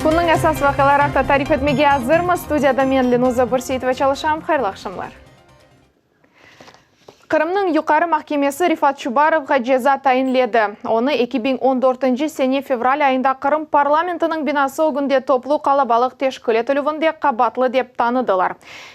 Künniñ esas vaqiaları aqta tarif etmege azırmız. Studiyada men, Lenuza Bürseitova çalışam. Hayırlı aqşamlar. Qırımnıñ Yuqarı mahkemesi Refat Çubarovğa ceza tayinledi. Onı 2014 sene fevral ayında Qırım parlamentiniñ binası ögünde toplu qalabalıq teşkil etilüvinde qabaatlı dep tanıdılar.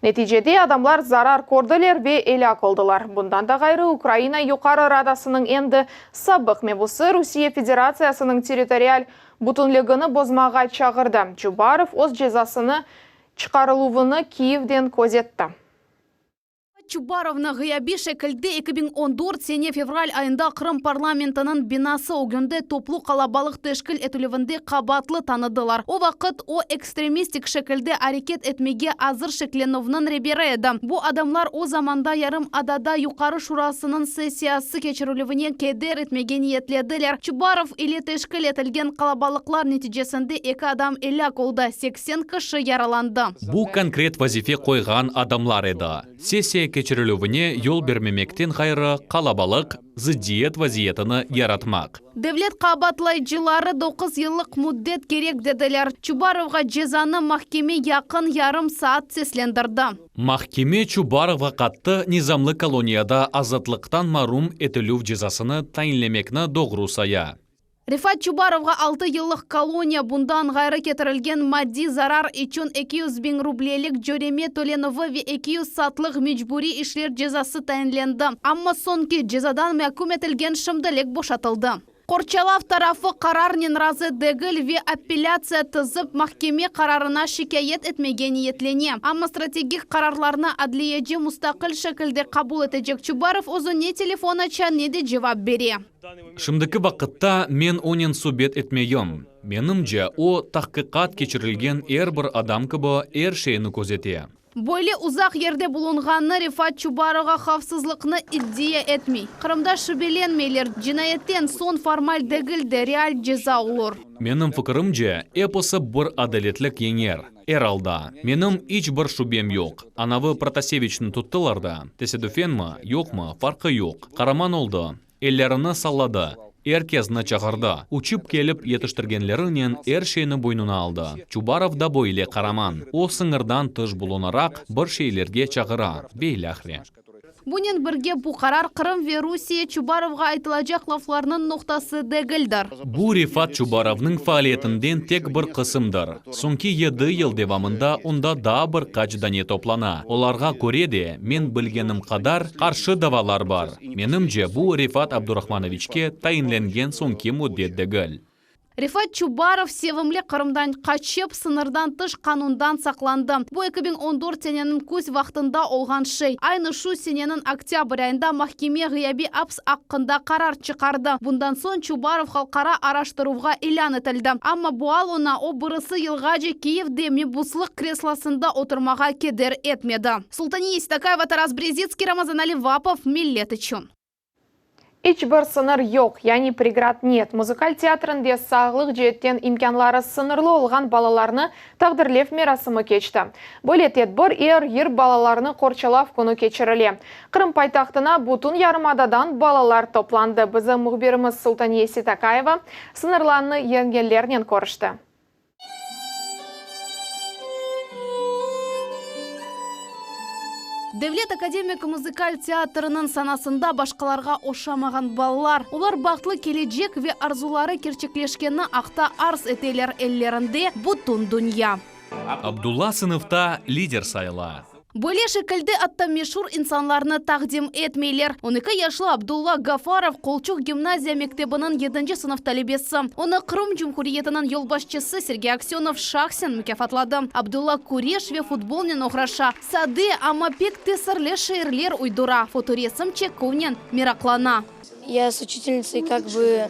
Neticede adamlar zarar kördiler ve elâk oldılar. Bundan da ğayrı, Ukraina Yuqarı Radasınıñ endi sabıq mebusı Rusiye Federatsiyasınıñ territorial bütünligini bozmağa çağırdı. Çubarov öz cezasını çıqarıluvını Kiyevden közetti. Çubarovnı ğıyabiy şekilde 2014 sene fevral ayında Qırım parlamentiniñ binası ögünde toplu qalabalıq teşkil etilüvinde qabaatlı tanıdılar. O vaqıt o, ekstremistik şekilde areket etmege azır şeklenüvniñ reberi edi. Bu adamlar o zamanda yarımadada Yuqarı Şurasınıñ sessiyası keçirilüvine keder etmege niyetlediler. Çubarov ile teşkil etilgen qalabalıqlar neticesinde eki adam elâk oldı, 80 kişi yaralandı. Bu konkret vazife qoyğan adamlar edi. Sessiya keçirilüvine yol bermemekten ğayrı, qalabalıq, zıddiyet vaziyetini yaratmaq. Devlet qabaatlayıcıları doquz yıllıq müddet kerek dediler. Çubarovğa cezanı mahkeme yaqın yarım saat seslendirdi. Mahkeme Çubarovğa qattı nizamlı koloniyada azatlıqtan marum etilüv cezasını tayinlemekni doğru saya. Refat Çubarovğa altı yıllıq koloniya, bundan ğayrı ketirilgen maddiy zarar içün 200 biñ rublelik cöreme tölenüvi ve 200 saatlıq mecburiy işler cezası tayinlendi. Amma soñki cezadan mâküm etilgen şimdilik boşatıldı. Qorçalav tarafı qararnen razı degil ve appelâtsiya tizip, mahkeme qararına şikâyet etmege niyetlene. Amma strategik qararlarnı adliyeci mustaqil şekilde qabul etecek Çubarov özü ne telefon aça, ne de cevap bere. Şimdiki vaqıtta men onen subet etmeyim. Menimce, o, tahqiqat keçirilgen er bir adam kibi er şeyni közete. Böyle uzaq yerde bulunğanı Refat Çubarovğa havfsızlıqnı iddia etmey. Qırımda şübelenmeyler, cinayetten soñ formal degil de, real ceza olur. Menim fikirimce, episi bir adaletlik yeñer. Er alda, menim iç bir şübem yoq. Anavı Protaseviçni tuttılar da, tesadüfenmi, yoqmı, farqı yoq, qaraman oldı. Ellerini salladı, er kesni çağırdı, uçıp kelip yetiştirgenlerinen er şeyni boynuna aldı. Çubarov da böyle qaraman, o sıñırdan tış bulunaraq bir şeylerge çağıra ve ilâhre. Bunen birge bu qarar Qırım ve Rusiye Çubarovğa aytılacaq laflarnıñ noqtası degildir. Bu Refat Çubarovnıñ faaliyetinden tek bir qısımdır. Soñki yedi yıl devamında onda daa bir qaç dane toplana. Olarğa köre de, men bilgenim qadar, qarşı davalar bar. Menimce, bu Refat Abdurahmanoviçke tayinlengen soñki müddet degil. Refat Çubarov sevimli Qırımdan qaçıp, sıñırdan tış qanundan saqlandı. Bu 2014 seneniñ küz vaqtında olğan şey. Aynı şu seneniñ oktâbr ayında mahkeme ğıyabiy aps aqqında qarar çıqardı. Bundan soñ Çubarov halqara araştıruvğa ilân etildi. Amma bu al oña o birisi yılğace Kiyevde mebuslıq kreslosında oturmağa keder etmedi. Sultaniye Sitakaeva, Taras Brezitskiy, Ramazanali Vapov, Millet içün. İç bir sıñır yoq, yani pregrad net. Muzıkal teatrinde sağlıq ceetten imkânları sıñırlı olğan balalarnı taqdirlev merasimi keçti. Böyle tedbir er yır Balalarnı qorçalav künü keçirile. Qırım paytahtına bütün yarımadadan balalar toplandı. Bizim mühbirimiz Sultaniye Sitakaeva sıñırlarnı yeñgenlernen körüşti. Devlet akademik muzıkal teatriniñ sanasında başqalarğa oşamağan balalar. Olar bahtlı kelecek ve arzuları kerçekleşkeni aqta arz eteler, ellerinde bütün dünya. Abdulla sınıfta lider sayıla. Böyle şekilde atta meşur insanlarnı taqdim etmeyler. On eki yaşlı Abdulla Gafarov Qolçuq gimnaziya mektebiniñ yedinci sınıf talebesi. Onı Qırım Cumhuriyetiniñ yolbaşçısı Sergey Aksönov şahsen mukâfatladı. Abdulla küreş ve futbolnen oğraşa. Sade, amma pek tesirli şiirler uydura, fotoresim çeküvnen meraqlana. Ya s uçitelnitsey kak bı.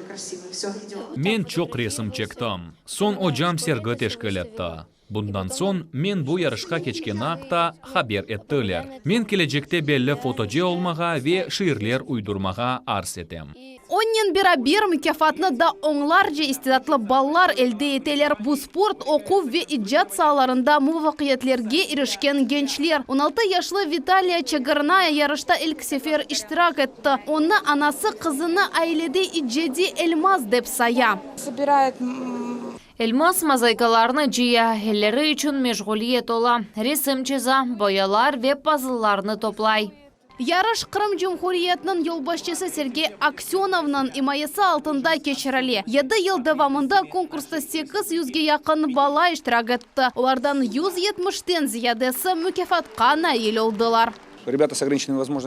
Men çoq resim çektim. Soñ ocam sergi teşkil etti. Bundan soñ men bu yarışqa keçkeni aqta haber ettiler. Men kelecekte belli fotoci olmağa ve şiirler uydurmağa arz etem. Onnen beraber mukâfatnı da onlarca istidatlı balalar elde eteler. Bu sport, oquv ve icat saalarında muvafaqiyetlerge irişken gençler. On altı yaşlı Vitaliya Çegırnaya yarışta ilk sefer iştirak etti. Onı anası qızını ailede icadiy elmaz dep saya. Elmaz mozaykalarnı cıya, elleri içün meşğuliyet ola, resim çıza, boyalar ve pazllarnı toplay. Yarış Qırım Cumhuriyetiniñ yolbaşçısı Sergey Aksönovnıñ imayesi altında keçirile. Yedi yıl devamında konkursta sekiz yüzge yaqın bala iştirak etti, olardan yüz yetmişten ziyadesi mukâfatqa nail oldılar.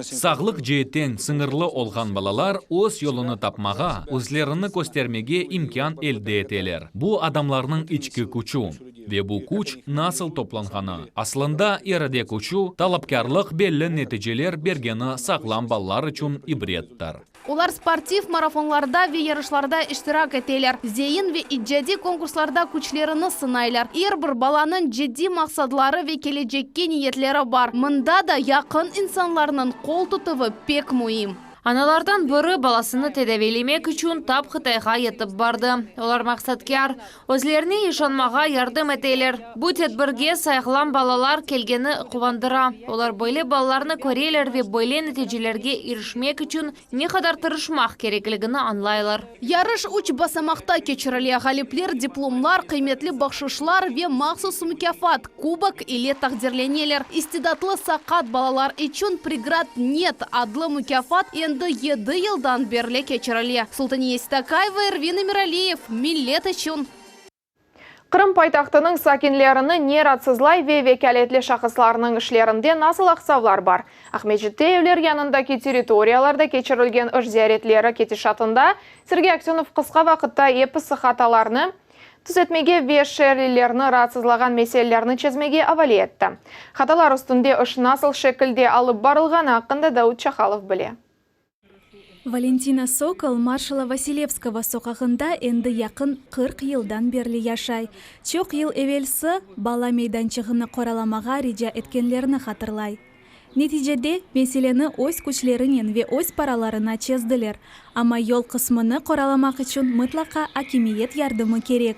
Sağlıq ceetten sıñırlı olğan balalar öz yolunı tapmağa, özlerini köstermege imkân elde eteler. Bu adamlarnıñ içki küçü. Ve bu küç nasıl toplanğanı, aslında irade küçü, talapkârlıq belli neticeler bergeni sağlam balalar içün ibrettir. Olar sportiv marafonlarda ve yarışlarda iştirak eteler, zein ve icadiy konkurslarda küçlerini sınaylar. Er bir balanıñ ciddiy maqsadları ve kelecekke niyetleri bar. Mında da yaqın insanlarnıñ qol tutuvı pek müim. Analardan biri balasını tedaviylemek içün tap Qıtayğa yetip bardı. Olar maqsatkâr, Özlerine işanmağa yardım eteler. Bu tedbirge sayğılan balalar kelgeni quvandıra. Olar böyle balalarnı köreler ve böyle neticelerge irişmek içün ne qadar tırışmaq kerekligini añlaylar. Yarış üç basamaqta keçirile, ğalipler diplomlar, qıymetli bahşışlar ve mahsus mukâfat, kubok ile taqdirleneler. İstidatlı saqat balalar içün Pregrad net adlı mukâfat endi yedi yıldan berli keçirile. Sultaniye Seytakayeva, Ervin Emiraliyev, Millet içün. Qırım paytahtınıñ sakinlerini ne raatsızlay ve vekâletli şahıslarnıñ işlerinde nasıl aqsavlar bar? Aqmescitte evler yanındaki territoriyalarda keçirilgen iş ziyaretleri ketişatında Sergey Aksönov qısqa vaqıtta episi hatalarnı tüzetmege ve şeerlilerni raatsızlağan meselelerni çezmege avale etti. Hatalar üstünde iş nasıl şekilde alıp barılğanı aqqında Daud Çahalov bile. Valentina Sokol Marşala Vasilevskogo soqağında endi yaqın 40 yıldan berli yaşay. Çoq yıl evelsi bala meydançığını qoralamağa rica etkenlerini hatırlay. Neticede, meseleni öz küçlerinen ve öz paralarına çezdiler, amma yol qısmını qoralamaq içün mıtlaqa akimiyet yardımı kerek.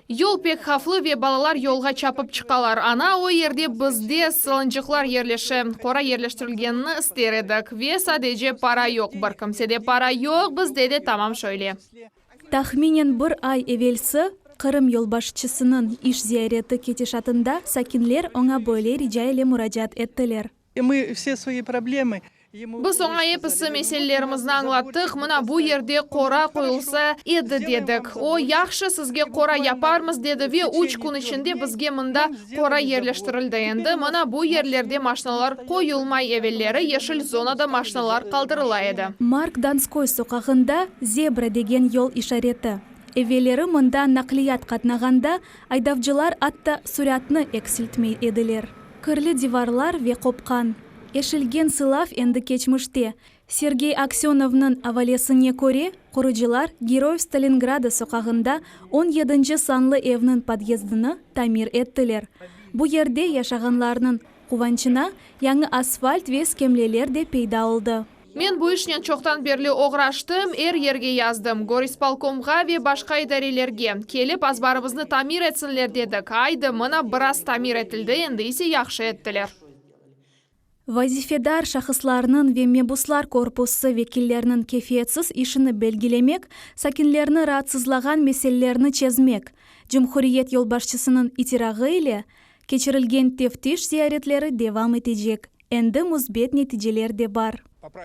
Yol pek havflı ve balalar yolğa çapıp çıqalar. Ana, o yerde bizde salıncıqlar yerleşe, qora yerleştirilgenini ister edik. Ve sadece para yoq, bir kimsede para yoq, bizde de tamam şöyle. Tahminen bir ay evelsi Qırım yolbaşçısınıñ iş ziyareti ketişatında sakinler oña böyle rica ile muracaat ettiler. Biz oña episi meselelerimizni añlattıq, mına bu yerde qora qoyulsa edi dedik. O, yahşı, sizge qora yaparmız, dedi ve üç kün içinde bizge mında qora yerleştirildi. Endi mına bu yerlerde maşinalar qoyulmay, evelleri yeşil zonada maşinalar qaldırıla edi. Mark Donskoy soqağında Zebra degen yol işareti. Evelleri mında naqliyat qatnağanda aydavcılar atta süratnı eksiltmey ediler. Kirli divarlar ve qopqan, eşilgen sılav endi keçmişte. Sergey Aksönovnıñ avalesine köre, qurucılar Geroyev Stalingrada soqağında on yedinci sanlı evniñ podyezdini tamir ettiler. Bu yerde yaşağanlarnıñ quvançına yañı asfalt ve skemleler de peyda oldı. Men bu işnen çoqtan berli oğraştım, er yerge yazdım, gorispolkomğa ve başqa idarelerge. Kelip, azbarımıznı tamir etsinler dedik. Aydı, mına, biraz tamir etildi, endi ise yahşı ettiler. Vazifedar şahıslarnıñ ve mebuslar korpusı vekilleriniñ kefiyetsiz işini belgilemek, sakinlerni raatsızlağan meselelerni çezmek, cumhuriyet yolbaşçısınıñ itirağı ile keçirilgen teftiş ziyaretleri devam etecek. Endi müsbet neticeler de bar.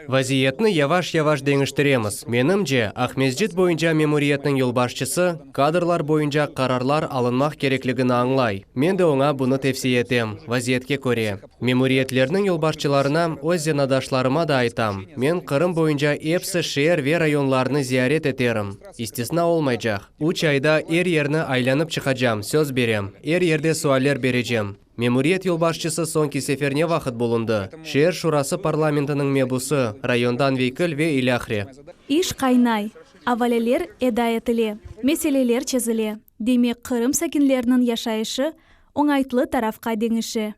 Vaziyetni yavaş-yavaş deñiştiremiz. Menimce, Aqmescit boyunca memuriyetniñ yolbaşçısı kadrlar boyunca qararlar alınmaq kerekligini añlay. Men de oña bunı tevsiye etem, vaziyetke köre. Memuriyetlerniñ yolbaşçılarına, öz zenaatdaşlarıma da aytam, men Qırım boyunca epsi şeer ve rayonlarnı ziyaret eterim. İstisna olmaycaq. Üç ayda er yerni aylanıp çıqacam, söz berem. Er yerde sualler berecem. Memuriyet yolbaşçısı soñki sefer ne vaqıt bulundı? Şeer şurası parlamentiniñ mebusı, rayondan vekil ve ilâhre. İş qaynay, avaleler eda etile, meseleler çezile, demek Qırım sakinleriniñ yaşayışı oñaytlı tarafqa deñişe.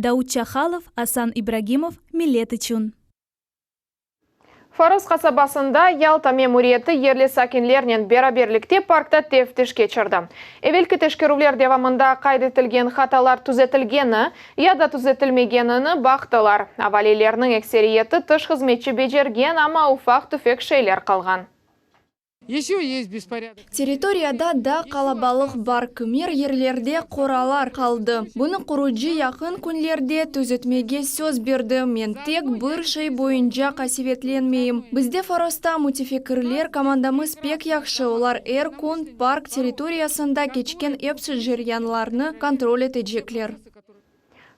Daud Çahalov, Asan İbragimov, Millet içün. Foros qasabasında Yalta memuriyeti yerli sakinlernen beraberlikte parkta teftiş keçirdi. Evelki teşkerüvler devamında qayd etilgen hatalar tüzetilgeni ya da tüzetilmegenini baqtılar. Avalelerniñ ekseriyeti tış hızmetçi becergen, amma ufaq-tüfek şeyler qalğan. Territoriyada daa qalabalıq bar, kimer yerlerde qoralar qaldı. Bunı qurucı yaqın künlerde tüzetmege söz berdi. Men tek bir şey boyunca qasevetlenmeyim. Bizde Forosta mütefikirler komandamız pek yahşı, olar er kün park territoriyasında keçken epsi ceryanlarnı kontrol etecekler.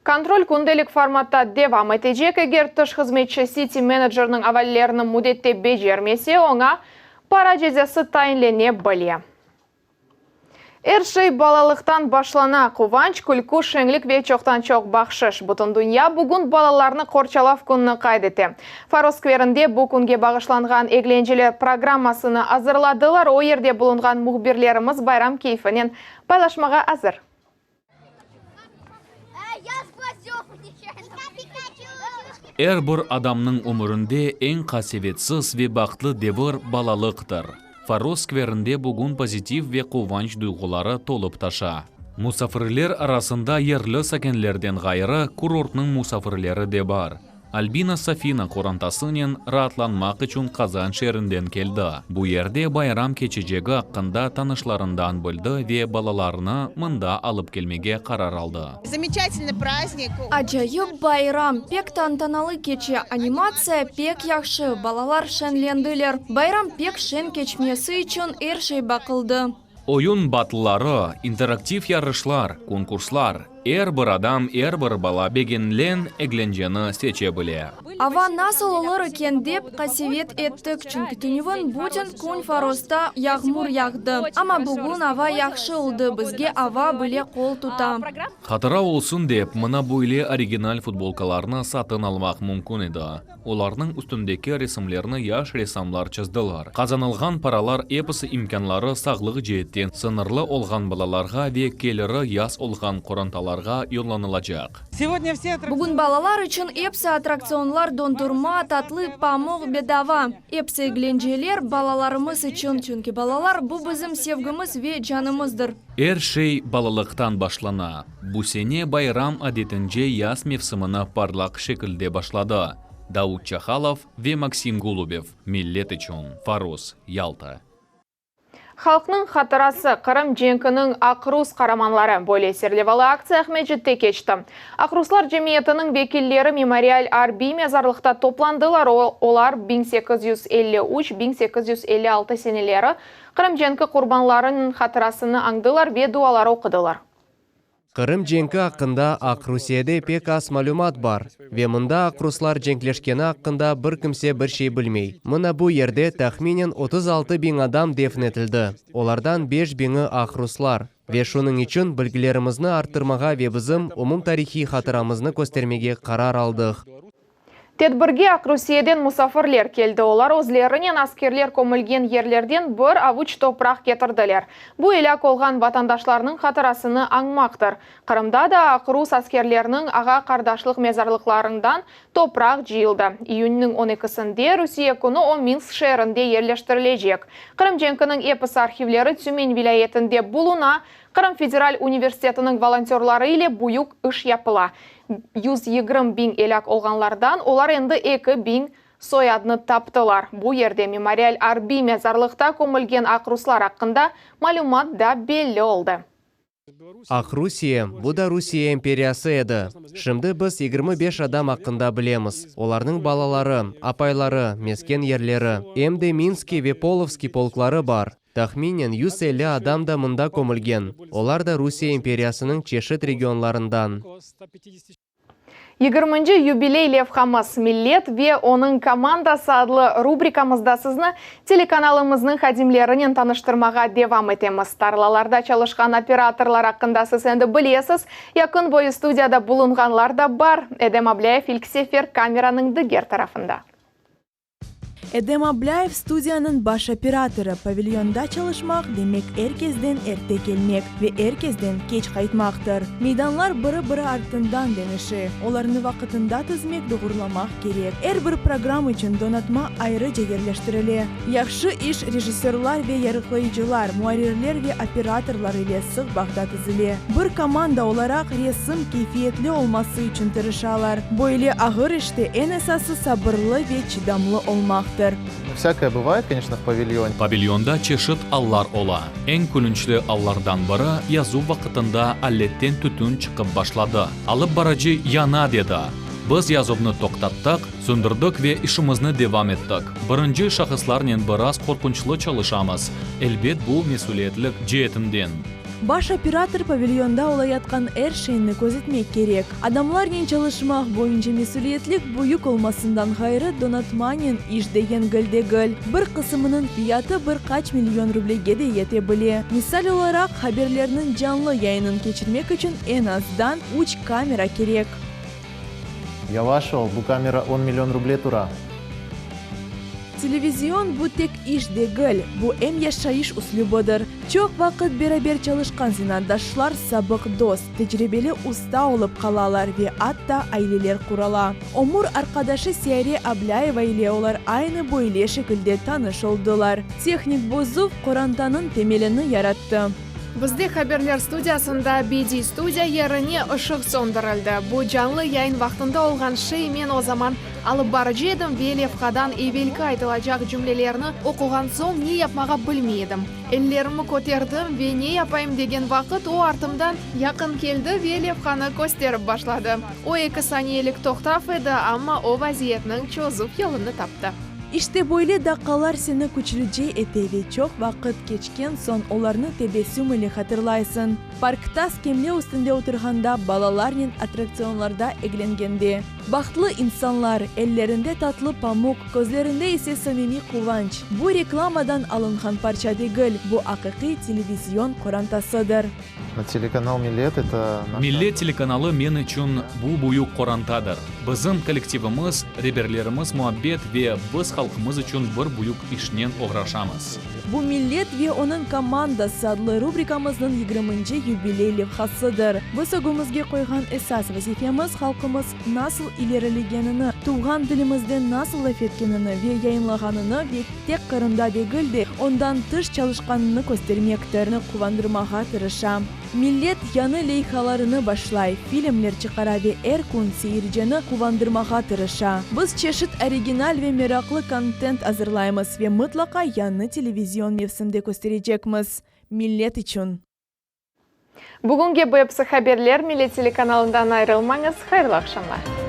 Kontrol kündelik formatta devam etecek, eger tış hızmetçi siti-menecerniñ avalelerini müddette becermese, oña para cezası tayinlene bile. Er şey balalıqtan başlana, quvanç, külkü, şeñlik ve çoqtan-çoq bahşış. Bütün dünya bugün Balalarnı qorçalav kününi qayd ete. Faros skverinde bu künge bağışlanğan eglenceler programmasını azırladılar, o yerde bulunğan mühbirlerimiz bayram keyfinen paylaşmağa azır. Er bir adamnıñ ömürinde eñ qasevetsiz ve bahtlı devir balalıqtır. Faros skverinde bugün pozitiv ve quvanç duyğuları tolıp taşa. Musafirler arasında yerli sakinlerden ğayrı, kurortnıñ musafirleri de bar. Albina Safina qorantasınen raatlanmaq içün Qazan şeerinden keldi. Bu yerde bayram keçecegi aqqında tanışlarından bildi ve balalarını mında alıp kelmege qarar aldı. Zamечательный prazdnik. Acayip bayram, pek tantanalı keçe, animatsiya pek yahşı, balalar şeñlendiler. Bayram pek şeñ keçmesi içün er şey baqıldı. Oyun battleları, interaktiv yarışlar, konkurslar, er bir adam, er bir bala begenlen eglenceni seçe bile. Ava nasıl olur eken dep qasevet ettik, çünki tünevin bütün kün Forosta yağmur yağdı. Amma bugün ava yahşı oldı, bizge ava bile qol tuta. Hatıra olsun dep, mına böyle original futbolkalarnı satın almaq mümkün edi. Olarnıñ üstündeki resimlerni yaş ressamlar çızdılar. Qazanılğan paralar episi imkânları sağlıq ceetten sıñırlı olğan balalarğa ve keliri yaz olğan qorantalarğa yollanılacaq. Bugün balalar içün episi attraktsionlar, dondurma, tatlı, pamuq bedava. Episi eglenceler balalarımız içün, çünki balalar, bu bizim sevgimiz ve canımızdır. Er şey balalıqtan başlana. Bu sene bayram adetince yaz mevsimini parlaq şekilde başladı. Daud Çahalov ve Maksim Golubev, Millet içün, Foros, Yalta. Halqnıñ hatırası, Qırım cenkiniñ aqrus qaramanları, böyle serlevalı aktsiya Aqmescitte keçti. Aqruslar cemiyetiniñ vekilleri memorial arbiy mezarlıqta toplandılar, olar 1853, 1856 seneleri Qırım cenki qurbanlarınıñ hatırasını añdılar ve dualar oqudılar. Qırım cenki aqqında Aqrusiyede pek az malümat bar ve mında aqruslar cenkleşkeni aqqında bir kimse bir şey bilmey. Mına bu yerde tahminen 36 biñ adam defn etildi, olardan beş biñi aqruslar. Ve şunıñ içün bilgilerimizni arttırmağa ve bizim umumtarihiy hatıramıznı köstermege qarar aldıq. Tedbirge Aqrusiyeden musafirler keldi. Olar özlerinen askerler kömülgen yerlerden bir avuç topraq ketirdiler. Bu elâk olğan vatandaşlarnıñ hatırasını añmaqtır. Qırımda da aqrus askerleriniñ ağa-qardaşlıq mezarlıqlarından topraq cıyıldı. İyünniñ on ekisinde, Rusiye künü o Minsk şeerinde yerleştirilecek. Qırım cenkiniñ episi arhivleri Tümen vilâyetinde buluna. Qırım federal universitetiniñ volontörları ile büyük iş yapıla. 120 biñ elâk olğanlardan olar endi 2000 soyadnı taptılar. Bu yerde memorial arbiy mezarlıqta kömülgen aqruslar aqqında malümat da belli oldı. Aqrusiye, bu da Rusiye imperiyası edi. Şimdi biz 25 adam aqqında bilemiz, olarnıñ balaları, apayları, mesken yerleri, em de Minskiy ve Polovskiy polkları bar. Tahminen 150 adam da mında kömülgen, olar da Rusiye imperiyasınıñ çeşit regionlarından. Yigirminci yubiley levhamız Millet ve onıñ komandası adlı rubrikamızda sizni telekanalımıznıñ hadimlerinen tanıştırmağa devam etemiz. Tarlalarda çalışqan operatorlar aqqında siz endi bilesiz, yaqın boyu studiyada bulunğanlar da bar. Edem Ablâyev ilk sefer kameranıñ diger tarafında. Edem Ablâyev, studiyanıñ baş operatorı, Pavilyonda çalışmaq, demek er kezden erte kelmek ve er kezden keç qaytmaqtır. Meydanlar biri-biri artından deñişe, olarnı vaqıtında tizmek, doğurlamaq kerek. Er bir program içün donatma ayrıca yerleştirile. Yahşı iş rejissörlar ve yarıqlayıcılar, muarrirler ve operatorlar ile sıq bağda tizile. Bir komanda olaraq resim keyfiyetli olması içün tırışalar. Böyle ağır işte eñ esası sabırlı ve çıdamlı olmaqtır. Всякое бывает, конечно, в pavilyone. Pavilyonda çeşit allar ola. Eñ külünçli allardan biri, yazuv vaqıtında aletten tütün çıqıp başladı. Alıp barıcı yana dedi. Biz yazuvnı toqtattıq, söndürdik ve işimizni devam ettik. Birinci şahıslarnen biraz qorqunçlı çalışamız, elbet bu mesüliyetlik ceetinden. Baş operator pavilyonda olayatqan er şeyni közetmek kerek. Adamlarnen çalışmaq boyunca mesüliyetlik büyük olmasından ğayrı donatmanen iş de yengil degil. Bir qısımınıñ fiyatı bir qaç million rublege de yete bile. Misal olaraq, haberlerniñ canlı yayının keçirmek içün eñ azdan üç kamera kerek. Yavaş ol, bu kamera on million ruble tura. Televizion bu tek iş degil, bu em yaşayış üslübidir. Çoq vaqıt beraber çalışqan zenaatdaşlar sabıq dost, tecribeli usta olıp qalalar ve atta aileler qurala. Ömür arqadaşı Siyare Ablâyeva ile olar aynı böyle şekilde tanış oldılar. Tehnik bozuv qorantanıñ temelini yarattı. Bizde haberler studiyasında bediy studiya yerine ışıq söndürildi. Bu canlı yayın vaqtında olğan şey, men o zaman alıp barıcı edim ve levhadan evelki aytılacaq cümlelerni oquğan soñ ne yapmağa bilmey edim. Ellerimi köterdim ve ne yapayım degen vaqıt o artımdan yaqın keldi ve levhanı kösterip başladı. O eki saniyelik toqtav edi, amma o vaziyetniñ çözüv yolunı taptı. İşte böyle daqqalar seni küçlüce ete ve çoq vaqıt keçken soñ olarnı tebessüm ile hatırlaysıñ. Parkta skemle üstünde oturğanda, balalarnen attraktsionlarda eglengende. Bahtlı insanlar, ellerinde tatlı pamuq, közlerinde ise samimiy quvanç. Bu reklamadan alınğan parça degil, bu aqiqiy televizion qorantasıdır. Telekanal Millet, eto naşa. Millet telekanalı men içün bu büyük qorantadır. Bizim kollektivimiz, reberlerimiz muabbet ve biz halqımız içün bir büyük işnen oğraşamız. Bu Millet ve onıñ komandası adlı rubrikamıznıñ yigirminci yubiley levhasıdır. Biz ögümizge qoyğan esas vazifemiz halqımız nasıl ilerilegenini, tuvğan tilimizde nasıl laf etkenini ve yayınlağanını ve tek Qırımda degil de, ondan tış çalışqanını köstermektir, quvandırmağa tırışa. Millet yañı leyhalarını başlay, filmler çıqara ve er kün seyircini quvandırmağa tırışa. Biz çeşit original ve meraqlı kontent azırlaymız ve mıtlaqa yañı televizion mevsimde kösterecekmiz. Millet içün! Bugünge bu episi haberler, Millet telekanalından ayrılmañız, hayırlı aqşamlar!